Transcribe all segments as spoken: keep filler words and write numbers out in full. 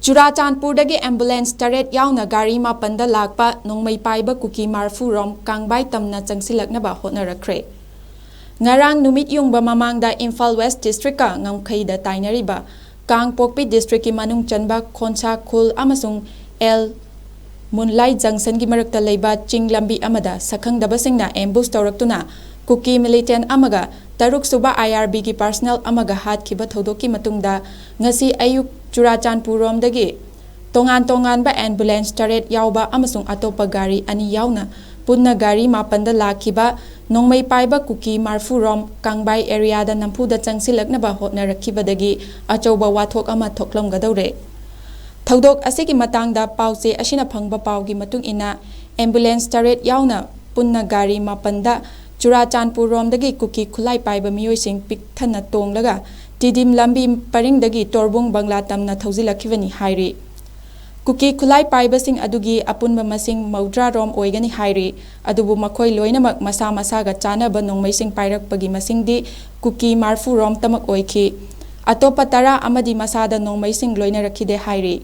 ꯆꯨꯔꯥꯆꯥꯟꯄꯨꯔꯗꯒꯤ ambulance ꯇꯔꯦꯠ ꯌꯥꯎꯅ ꯒꯥꯔꯤ ꯃꯥꯄꯟꯗ ꯂꯥꯛꯄ ꯅꯣꯡꯃꯩ ꯄꯥꯏꯕ ꯀꯨꯀꯤ ꯃꯥꯔꯐꯨ ꯔꯣꯝ ꯀꯥꯡꯕꯥꯏ ꯇꯝꯅ ꯆꯪꯁꯤꯜꯂꯛꯅꯕ ꯍꯣꯠꯅꯔꯛꯈ꯭ꯔꯦ꯫ ꯉꯔꯥꯡ ꯅꯨꯃꯤꯠ ꯌꯨꯡꯕ ꯃꯃꯥꯡꯗ ꯏꯝꯐꯥꯜ ꯋꯦꯁ ꯗꯤꯁꯇ꯭ꯔꯤꯛꯀ ꯉꯝꯈꯩꯗ ꯇꯥꯏꯅꯔꯤꯕ ꯀꯥꯡꯄꯣꯛꯄꯤ ꯗꯤꯁꯇ꯭ꯔꯤꯛꯀꯤ ꯃꯅꯨꯡ ꯆꯟꯕ ꯈꯣꯟꯁꯥ ꯈꯨꯜ ꯑꯃꯁꯨꯡ ꯑꯦꯜ ꯃꯨꯟꯂꯥꯏ ꯖꯪꯁꯟꯒꯤ ꯃꯔꯛꯇ ꯂꯩꯕ ꯆꯤꯡ ꯂꯝꯕꯤ ꯑꯃꯗ ꯁꯛꯈꯪꯗꯕꯁꯤꯡꯅ ambush ꯇꯧꯔꯛꯇꯨꯅ ꯀꯨꯀꯤ militant ꯑꯃꯒ ꯇꯔꯨꯛ ꯁꯨꯕ IRBꯒꯤ personnel ꯑꯃꯒ ꯍꯥꯠꯈꯤꯕ ꯊꯧꯗꯣꯛꯀꯤ ꯃꯇꯨꯡꯗ ꯉꯁꯤ ꯑꯌꯨꯛ ꯆꯨꯔꯥꯆꯥꯟꯄꯨꯔ ꯔꯣꯝꯗꯒꯤ ꯇꯣꯉꯥꯟ ꯇꯣꯉꯥꯟꯕ ambulance ꯇꯔꯦꯠ ꯌꯥꯎꯕ ꯑꯃꯁꯨꯡ ꯑꯇꯣꯞꯄ ꯒꯥꯔꯤ ꯑꯅꯤ ꯌꯥꯎꯅ ꯄꯨꯟꯅ ꯒꯥꯔꯤ ꯃꯥꯄꯟꯗ ꯂꯥꯛꯈꯤꯕ ꯅꯣꯡꯃꯩ ꯄꯥꯏꯕ ꯀꯨꯀꯤ ꯃꯥꯔꯐꯨ ꯔꯣꯝ ꯀꯥꯡꯕꯥꯏ areaꯗ ꯅꯝꯐꯨꯗ ꯆꯪꯁꯤꯜꯂꯛꯅꯕ ꯍꯣꯠꯅꯔꯛꯈꯤꯕꯗꯒꯤ ꯑꯆꯧꯕ ꯋꯥꯊꯣꯛ ꯑꯃ ꯊꯣꯛꯂꯝꯒꯗꯧꯔꯦ꯫ ꯊꯧꯗꯣꯛ ꯑꯁꯤꯒꯤ ꯃꯇꯥꯡꯗ ꯄꯥꯎꯆꯦ ꯑꯁꯤꯅ ꯐꯪꯕ ꯄꯥꯎꯒꯤ ꯃꯇꯨꯡ ꯏꯟꯅ ambulance ꯇꯔꯦꯠ ꯌꯥꯎꯅ ꯄꯨꯟꯅ ꯒꯥꯔꯤ ꯃꯥꯄꯟꯗ ꯆꯨꯔꯥꯆꯥꯟꯄꯨꯔ ꯔꯣꯝꯗꯒꯤ ꯀꯨꯀꯤ ꯈꯨꯠꯂꯥꯏ ꯄꯥꯏꯕ ꯃꯤꯑꯣꯏꯁꯤꯡ ꯄꯤꯛ ꯊꯟꯅ ꯇꯣꯡꯂꯒ ꯇꯤꯗꯤꯝ ꯂꯝꯕꯤ ꯄꯔꯤꯡꯗꯒꯤ ꯇꯣꯔꯕꯨꯡ ꯕꯪꯂꯥ ꯇꯝꯅ ꯊꯧꯖꯤꯜꯂꯛꯈꯤꯕꯅꯤ ꯍꯥꯏꯔꯤ꯫ ꯀꯨꯀꯤ ꯈꯨꯠꯂꯥꯏ ꯄꯥꯏꯕꯁꯤꯡ ꯑꯗꯨꯒꯤ ꯑꯄꯨꯟꯕ ꯃꯁꯤꯡ ꯃꯧꯗ꯭ꯔꯥ ꯔꯣꯝ ꯑꯣꯏꯒꯅꯤ ꯍꯥꯏꯔꯤ꯫ ꯑꯗꯨꯕꯨ ꯃꯈꯣꯏ ꯂꯣꯏꯅꯃꯛ ꯃꯁꯥ ꯃꯁꯥꯒ ꯆꯥꯟꯅꯕ ꯅꯣꯡꯃꯩꯁꯤꯡ ꯄꯥꯏꯔꯛꯄꯒꯤ ꯃꯁꯤꯡꯗꯤ ꯀꯨꯀꯤ ꯃꯥꯔꯐꯨ ꯔꯣꯝꯇꯃꯛ ꯑꯣꯏꯈꯤ꯫ ꯑꯇꯣꯞꯄ ꯇꯔꯥ ꯑꯃꯗꯤ ꯃꯁꯥꯗ ꯅꯣꯡꯃꯩꯁꯤꯡ ꯂꯣꯏꯅꯔꯛꯈꯤꯗꯦ ꯍꯥꯏꯔꯤ꯫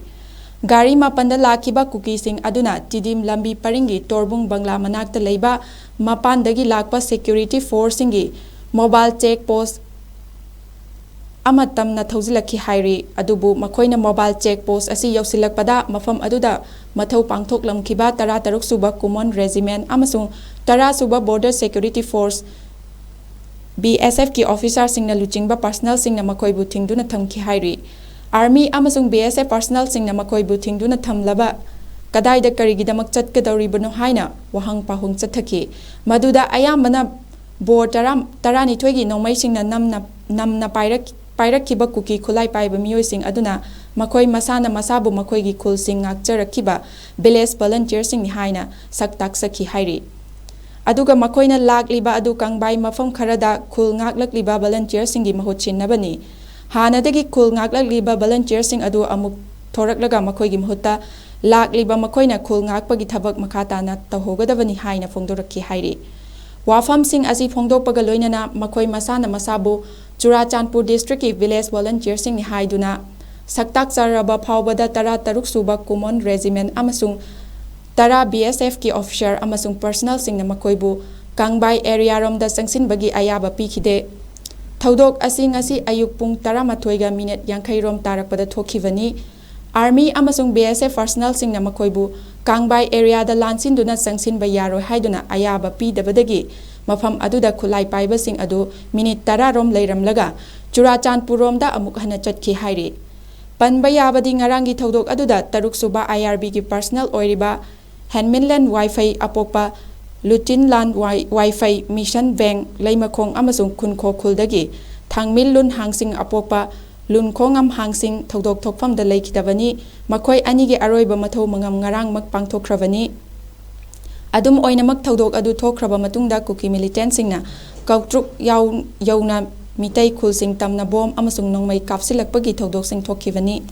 ꯒꯥꯔꯤ ꯃꯥꯄꯟꯗ ꯂꯥꯛꯈꯤꯕ ꯀꯨꯀꯤꯁꯤꯡ ꯑꯗꯨꯅ ꯇꯤꯗꯤꯝ ꯂꯝꯕꯤ ꯄꯔꯤꯡꯒꯤ ꯇꯣꯔꯕꯨꯡ ꯕꯪꯂꯥ ꯃꯅꯥꯛꯇ ꯂꯩꯕ ꯃꯄꯥꯟꯗꯒꯤ ꯂꯥꯛꯄ security forceꯁꯤꯡꯒꯤ mobile check post ꯑꯃ ꯇꯝꯅ ꯊꯧꯖꯤꯜꯂꯛꯈꯤ ꯍꯥꯏꯔꯤ꯫ ꯑꯗꯨꯕꯨ ꯃꯈꯣꯏꯅ mobile check post ꯑꯁꯤ ꯌꯧꯁꯤꯜꯂꯛꯄꯗ ꯃꯐꯝ ꯑꯗꯨꯗ ꯃꯊꯧ ꯄꯥꯡꯊꯣꯛꯂꯝꯈꯤꯕ ꯇꯔꯥ ꯇꯔꯨꯛ ꯁꯨꯕ Common Regiment ꯑꯃꯁꯨꯡ ꯇꯔꯥ ꯁꯨꯕ Border Security Force, BSFꯀꯤ officerꯁꯤꯡꯅ ꯂꯨꯆꯤꯡꯕ personnelꯁꯤꯡꯅ ꯃꯈꯣꯏꯕꯨ ꯊꯤꯡꯗꯨꯅ ꯊꯝꯈꯤ ꯍꯥꯏꯔꯤ꯫ Army ꯑꯃꯁꯨꯡ BSF personnelꯁꯤꯡꯅ ꯃꯈꯣꯏꯕꯨ ꯊꯤꯡꯗꯨꯅ ꯊꯝꯂꯕ ꯀꯗꯥꯏꯗ ꯀꯔꯤꯒꯤꯗꯃꯛ ꯆꯠꯀꯗꯧꯔꯤꯕꯅꯣ ꯍꯥꯏꯅ ꯋꯥꯍꯪ ꯄꯥꯎꯍꯪ ꯆꯠꯊꯈꯤ꯫ ꯃꯗꯨꯗ ꯑꯌꯥꯝꯕꯅ ꯕꯣꯔ ꯇꯔꯥ, ꯇꯔꯥꯅꯤꯊꯣꯏꯒꯤ ꯅꯣꯡꯃꯩꯁꯤꯡꯅ ꯅꯝꯅ, ꯅꯝꯅ ꯄꯥꯏꯔꯛ-, ꯄꯥꯏꯔꯛꯈꯤꯕ ꯀꯨꯀꯤ ꯈꯨꯠꯂꯥꯏ ꯄꯥꯏꯕ ꯃꯤꯑꯣꯏꯁꯤꯡ ꯑꯗꯨꯅ ꯃꯈꯣꯏ ꯃꯁꯥꯅ ꯃꯁꯥꯕꯨ ꯃꯈꯣꯏꯒꯤ ꯈꯨꯜꯁꯤꯡ ꯉꯥꯛꯆꯔꯛꯈꯤꯕ village volunteerꯁꯤꯡꯅꯤ ꯍꯥꯏꯅ ꯁꯛ ꯇꯥꯛꯆꯈꯤ ꯍꯥꯏꯔꯤ꯫ ꯑꯗꯨꯒ ꯃꯈꯣꯏꯅ ꯂꯥꯛꯂꯤꯕ ꯑꯗꯨ ꯀꯥꯡꯕꯥꯏ ꯃꯐꯝ ꯈꯔꯗ ꯈꯨꯜ ꯉꯥꯛꯂꯛꯂꯤꯕ volunteerꯁꯤꯡꯒꯤ ꯃꯍꯨꯠ ꯁꯤꯟꯅꯕꯅꯤ꯫ ꯍꯥꯟꯅꯗꯒꯤ ꯈꯨꯜ ꯉꯥꯛꯂꯛꯂꯤꯕ volunteerꯁꯤꯡ ꯑꯗꯨ ꯑꯃꯨꯛ ꯊꯣꯔꯛꯂꯒ ꯃꯈꯣꯏꯒꯤ ꯃꯍꯨꯠꯇ ꯂꯥꯛꯂꯤꯕ ꯃꯈꯣꯏꯅ ꯈꯨꯜ ꯉꯥꯛꯄꯒꯤ ꯊꯕꯛ ꯃꯈꯥ ꯇꯥꯅ ꯇꯧꯍꯧꯒꯗꯕꯅꯤ ꯍꯥꯏꯅ ꯐꯣꯡꯗꯣꯔꯛꯈꯤ ꯍꯥꯏꯔꯤ꯫ ꯋꯥꯐꯝꯁꯤꯡ ꯑꯁꯤ ꯐꯣꯡꯗꯣꯛꯄꯒ ꯂꯣꯏꯅꯅ ꯃꯈꯣꯏ ꯃꯁꯥꯅ ꯃꯁꯥꯕꯨ ꯆꯨꯔꯥꯆꯥꯟꯄꯨꯔ districtꯀꯤ village volunteerꯁꯤꯡꯅꯤ ꯍꯥꯏꯗꯨꯅ ꯁꯛꯇꯥꯛꯆꯔꯕ ꯐꯥꯎꯕꯗ ꯇꯔꯥ ꯇꯔꯨꯛ ꯁꯨꯕ Common Regiment ꯑꯃꯁꯨꯡ ꯇꯔꯥ B S F ꯀꯤ officer ꯑꯃꯁꯨꯡ personnel ꯁꯤꯡꯅ ꯃꯈꯣꯏꯕꯨ ꯀꯥꯡꯕꯥꯏ area ꯔꯣꯝꯗ ꯆꯪꯁꯤꯟꯕꯒꯤ ꯑꯌꯥꯕ ꯄꯤꯈꯤꯗꯦ꯫ ꯊꯧꯗꯣꯛ ꯑꯁꯤ ꯉꯁꯤ ꯑꯌꯨꯛ ꯄꯨꯡ ꯇꯔꯥꯃꯥꯊꯣꯏꯒ minute ꯌꯥꯡꯈꯩ ꯔꯣꯝ ꯇꯥꯔꯛꯄꯗ ꯊꯣꯛꯈꯤꯕꯅꯤ꯫ Army ꯑꯃꯁꯨꯡ B S F personnel ꯁꯤꯡꯅ ꯃꯈꯣꯏꯕꯨ ꯀꯥꯡꯕꯥꯏ area ꯗ ꯂꯥꯟꯁꯤꯟꯗꯨꯅ ꯆꯪꯁꯤꯟꯕ ꯌꯥꯔꯣꯏ ꯍꯥꯏꯗꯨꯅ ꯑꯌꯥꯕ ꯄꯤꯗꯕꯗꯒꯤ ꯃꯐꯝ ꯑꯗꯨꯗ ꯈꯨꯠꯂꯥꯏ ꯄꯥꯏꯕꯁꯤꯡ ꯑꯗꯨ minute ꯇꯔꯥ ꯔꯣꯝ ꯂꯩꯔꯝꯂꯒ ꯆꯨꯔꯥꯆꯥꯟꯄꯨꯔ ꯔꯣꯝꯗ ꯑꯃꯨꯛ ꯍꯟꯅ ꯆꯠꯈꯤ ꯍꯥꯏꯔꯤ꯫ ꯄꯟꯕ ꯌꯥꯕꯗꯤ ꯉꯔꯥꯡꯒꯤ ꯊꯧꯗꯣꯛ ꯑꯗꯨꯗ ꯇꯔꯨꯛ ꯁꯨꯕ I R B ꯒꯤ personnel ꯑꯣꯏꯔꯤꯕ ꯍꯦꯟꯃꯤꯟꯂꯦꯟ ꯋꯥꯏꯐꯩ ꯑꯄꯣꯛꯄ ꯂꯨꯆꯤꯟꯂꯥꯟ ꯋꯥꯏ-, ꯋꯥꯏꯐꯩ ꯃꯤꯁꯟ ꯕꯦꯡ ꯂꯩꯃꯈꯣꯡ ꯑꯃꯁꯨꯡ ꯈꯨꯟꯈꯣ ꯈꯨꯜꯗꯒꯤ ꯊꯥꯡꯃꯤꯜ ꯂꯨꯟ ꯍꯥꯡꯁꯤꯡ ꯑꯄꯣꯛꯄ ꯂꯨꯟꯈꯣꯉꯝ ꯍꯥꯡꯁꯤꯡ ꯊꯧꯗꯣꯛ ꯊꯣꯛꯐꯝꯗ ꯂꯩꯈꯤꯗꯕꯅꯤ꯫ ꯃꯈꯣꯏ ꯑꯅꯤꯒꯤ ꯑꯔꯣꯏꯕ ꯃꯊꯧ ꯃꯉꯝ ꯉꯔꯥꯡꯃꯛ ꯄꯥꯡꯊꯣꯛꯈ꯭ꯔꯕꯅꯤ꯫ ꯑꯗꯨꯝ ꯑꯣꯏꯅꯃꯛ, ꯊꯧꯗꯣꯛ ꯑꯗꯨ ꯊꯣꯛꯈ꯭ꯔꯕ ꯃꯇꯨꯡꯗ ꯀꯨꯀꯤ militant ꯁꯤꯡꯅ ꯀꯧꯇ꯭ꯔꯨꯛ ꯌꯥꯎ-, ꯌꯧꯅ ꯃꯤꯇꯩ ꯈꯨꯜꯁꯤꯡ ꯇꯝꯅ ꯕꯣꯝ ꯑꯃꯁꯨꯡ ꯅꯣꯡꯃꯩ ꯀꯥꯞꯁꯤꯜꯂꯛꯄꯒꯤ ꯊꯧꯗꯣꯛꯁꯤꯡ ꯊꯣꯛꯈꯤꯕꯅꯤ꯫